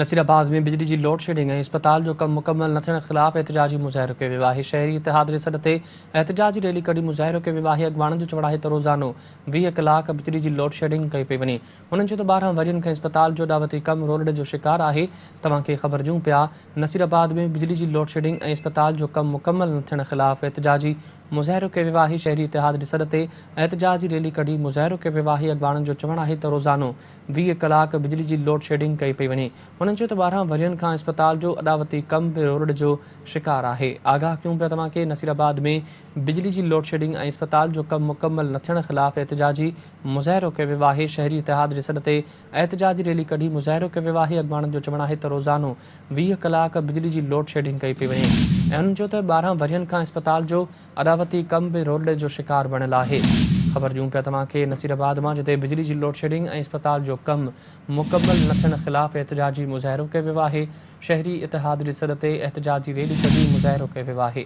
نصيرآباد ۾ بجلي جي لوڊشيڊنگ ۽ اسپتال جو ڪم مڪمل نه ٿيڻ خلاف احتجاجي مظاهرو ڪيو ويو آهي. شهري اتحاد جي سڏ تي احتجاجي ريلي ڪڍي مظاهرو ڪيو ويو آهي. اڳواڻن جو چوڻ آهي ته روزانو 20 ڪلاڪ بجلي جي لوڊشيڊنگ ڪئي پئي وڃي. هنن چيو ته 12 ورهين کان اسپتال جو اڏاوتي ڪم رولڙي جو شڪار آهي. توهان کي خبر ڏيون پيا نصيرآباد ۾ بجلي جي لوڊشيڊنگ ۽ اسپتال جو ڪم مڪمل نه ٿيڻ خلاف احتجاجي مظاهرو ڪيو ويو آهي. شهري اتحاد جي سڏ تي احتجاجي ريلي ڪڍي مظاهرو ڪيو ويو آهي. اڳواڻن جو چوڻ آهي ته روزانو 20 ڪلاڪ بجلي جي لوڊشيڊنگ ڪئي پئي وڃي. هنن چيو ته 12 ورهين کان اسپتال جو اڏاوتي ڪم به رولڙي جو شڪار آهي. آگاهه ڪيون پيا توهان کي نصيرآباد ۾ بجلي جي لوڊشيڊنگ ۽ اسپتال جو ڪم مڪمل نه ٿيڻ خلاف احتجاجي مظاهرو ڪيو ويو آهي. شهري اتحاد جي سڏ تي احتجاجي ريلي ڪڍي مظاهرو ڪيو ويو آهي. اڳواڻن جو چوڻ آهي ته روزانو 20 ڪلاڪ بجلي جي لوڊشيڊنگ ڪئي پئي وڃي ۽ هنن چيو ته 12 ورهين کان اسپتال جو اڏاوتي ڪم به رولڙي جو شڪار بڻيل آهي. خبر ڏيون پيا توهان کي نصيرآباد مان جتي بجلي جي لوڊشيڊنگ ۽ اسپتال جو ڪم مڪمل نه ٿيڻ خلاف احتجاجي مظاهرو ڪيو ويو آهي. شهري اتحاد جي سڏ تي احتجاجي ريلي ڪڍي مظاهرو ڪيو ويو آهي.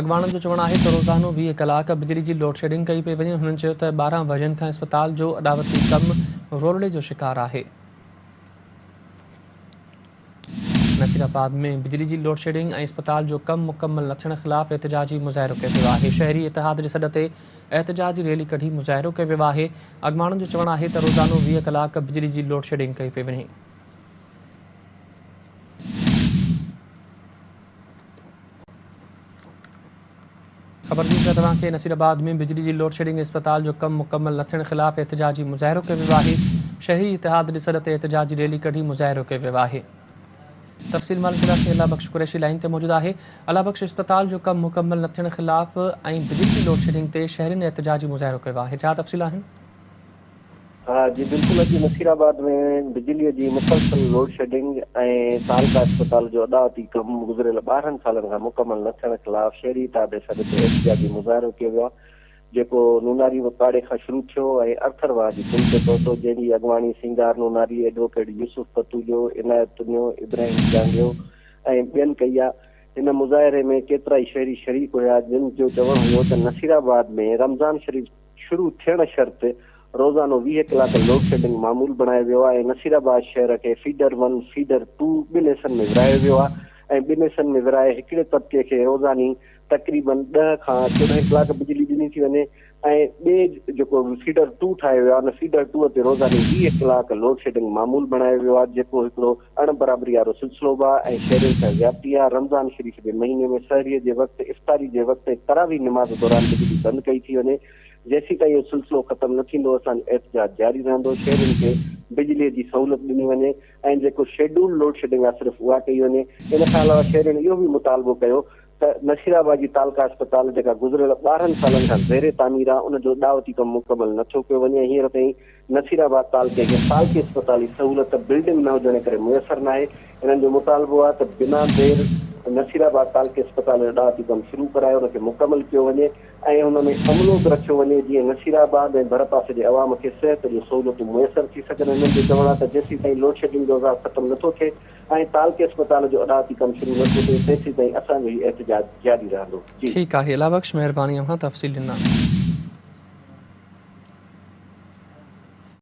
اڳواڻن جو چوڻ آهي ته روزانو 20 ڪلاڪ بجلي جي لوڊشيڊنگ ڪئي پئي وڃي. هنن چيو ته 12 ورهين کان اسپتال جو اڏاوتي ڪم رولڙي جو شڪار آهي. نصيرآباد ۾ بجلي جي لوڊشيڊنگ ۽ اسپتال جو ڪم مڪمل نه ٿيڻ خلاف احتجاجي مظاهرو ڪيو ويو آهي. شهري اتحاد جي سڏ تي احتجاجي ريلي ڪڍي مظاهرو ڪيو ويو آهي. اڳواڻن جو چوڻ آهي ته روزانو 20 ڪلاڪ بجلي جي لوڊشيڊنگ ڪئي پئي وڃي. خبر ڏيون پيا توهان کي نصيرآباد ۾ بجلي جي لوڊشيڊنگ ۽ اسپتال جو ڪم مڪمل نه ٿيڻ خلاف احتجاجي مظاهرو ڪيو ويو آهي. شهري اتحاد جي سڏ تي احتجاجي ريلي ڪڍي مظاهرو ڪيو ويو آهي. تفصيل معلوم ڪنداسين الله بخش قريشي لائين تي موجود آهي. الله بخش اسپتال جو ڪم مڪمل نه ٿيڻ خلاف ۽ بجلي جي لوڊشيڊنگ تي شهرين احتجاجي مظاهرو ڪيو آهي ڇا تفصيل آهن؟ ها جي بلڪل اڄ نصير آباد ۾ بجلي جي مسلسل لوڊشيڊنگ ۽ تعلقه اسپتال جو اڏاوتي ڪم گذريل 12 سالن کان مڪمل نه ٿيڻ خلاف شهري اتحاد جي سڏ تي احتجاجي مظاهرو ڪيو ويو آهي جيڪو نوناري پاڙي کان شروع ٿيو ۽ ارٿر واهه جي پل تي پهتو جنهن جي اڳواڻي سينگار نوناري، ايڊووڪيٽ يوسف پتوجو، عنايت تنيو، ابراهيم چانڊيو ۽ ٻين ڪئي آهي. هن مظاهري ۾ ڪيترائي شهري شريڪ هيا جن جو چوڻ هيو ته نصير آباد ۾ رمضان شريف شروع ٿيڻ شرط روزانو 20 ڪلاڪ لوڊشيڊنگ معمول بڻايو ويو آهي ۽ نصير آباد شهر کي فيڊر ون، فيڊر ٽو ٻن حصن ۾ ورهايو ويو آهي ۽ ٻن حصن ۾ ورهائي هڪڙي طبقي کي روزاني تقريبن 10 کان 14 ڪلاڪ بجلي ڏني ٿي وڃي ۽ ٻئي جيڪو فيڊر ٽو ٺاهيو ويو آهي ان فيڊر ٽو تي روزاني 20 ڪلاڪ لوڊشيڊنگ معمول بڻايو ويو آهي جيڪو هڪڙو اڻ برابري وارو سلسلو به آهي ۽ شهرين سان زيادتي آهي رمضان شريف جي مهيني ۾ سحري جي وقت افطاري جي وقت ۽ تراويح نماز دوران بجلي بند ڪئي ٿي وڃي جيسيتائين اهو سلسلو ختم نه ٿيندو اسان جو احتجاج جاري رهندو، شهرين کي بجلي جي سهولت ڏني وڃي ۽ جيڪو شيڊول لوڊشيڊنگ آهي صرف اها ڪئي وڃي، ان کان علاوه شهرين اهو به مطالبو ڪيو ته نصيرآباد جي تعلقه اسپتال جيڪا گذريل 12 سالن کان زير تعمير آهي ان جو اڏاوتي ڪم مڪمل نه ٿيو پيو وڃي ۽ هينئر تائين نصيرآباد تعلقي کي تعلقي اسپتالي سهولت بلڊنگ نه هجڻ ڪري ميسر ناهي، هنن جو مطالبو آهي ته بنا دير نصيرآباد تعلقي اسپتال جو اڏاوتي ڪم شروع ڪرائي ان کي مڪمل ڪيو وڃي. ۽ ان ۾ عملو به رکيو وڃي جيئن نصيرآباد ۽ ڀرپاسي جي عوام کي صحت جون سهولتون ميسر ٿي سگهن هنن جو چوڻ آهي ته جيسيتائين لوڊشيڊنگ جو عذاب ختم نٿو ٿئي ۽ تعلقي اسپتال جو اڏاوتي ڪم شروع نٿو ٿئي تيسيتائين اسان جو هي احتجاج جاري رهندو جي. ٺيڪ آهي الله بخش مهرباني اوهان تفصيل ڏنا.